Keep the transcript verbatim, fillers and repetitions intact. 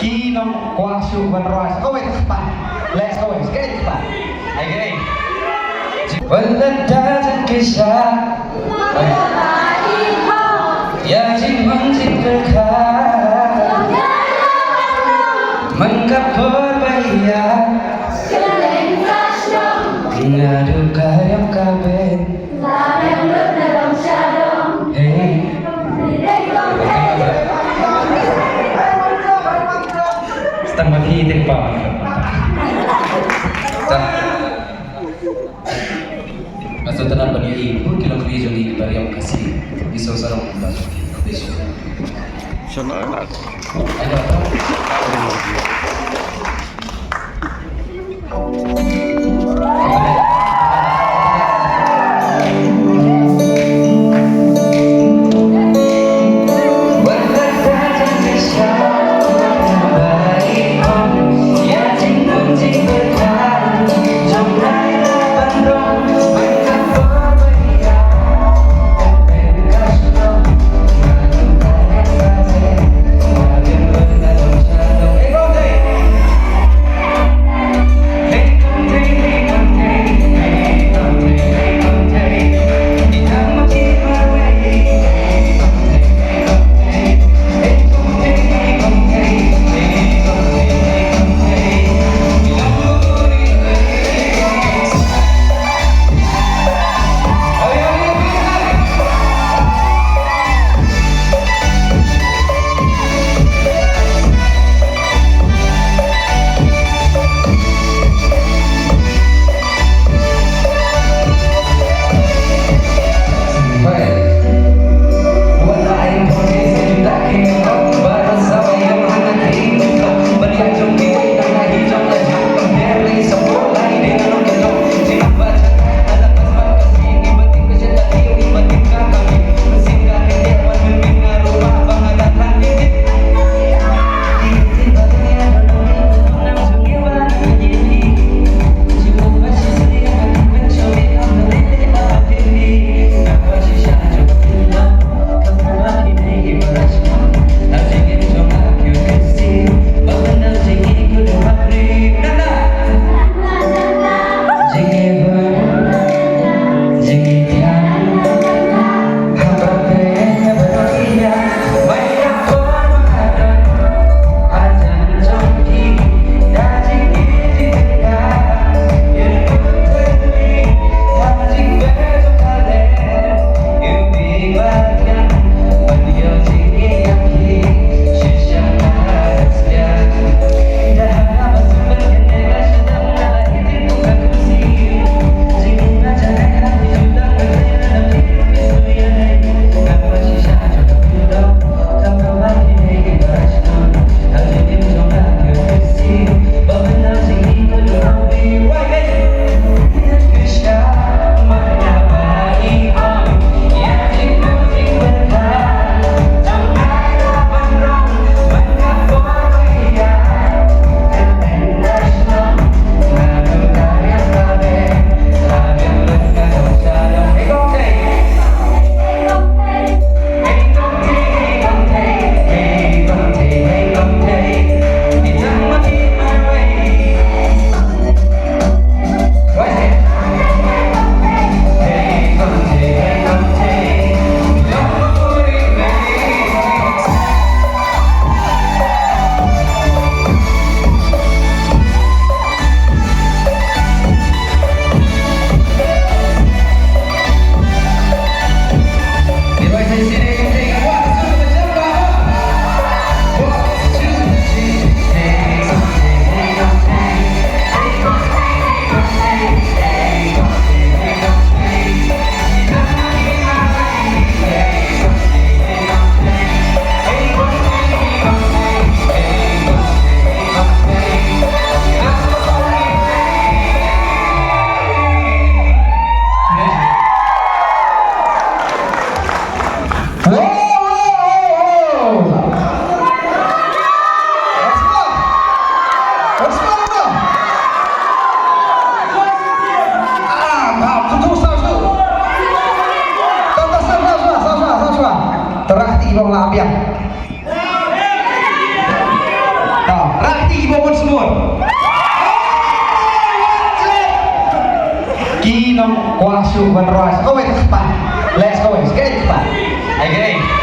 Ki nongkwah shuh ban rwai sa kawei ka spah. Leh sa kawei, sa kawei ka spah. Ai, ai. Wan lada jan ka sha. Ïa jingmang jingpyrkhat. Man ka por ba ïa. Nga duh ka riam ka ben. Hey. Stang ma phi te pa. Ta. Nga sngewtynnat ban ïohi bun ki longkmie jong ngi kiba riam Khasi. Ngi sngewsarong ba. Ai ba. Terah ti bang la biang. Ah, Once more. Ki nongkwah shuh ban rwai, sa kawei ka kpa. Leh sa kawei, sa kawei ka kpa. Ai, ai.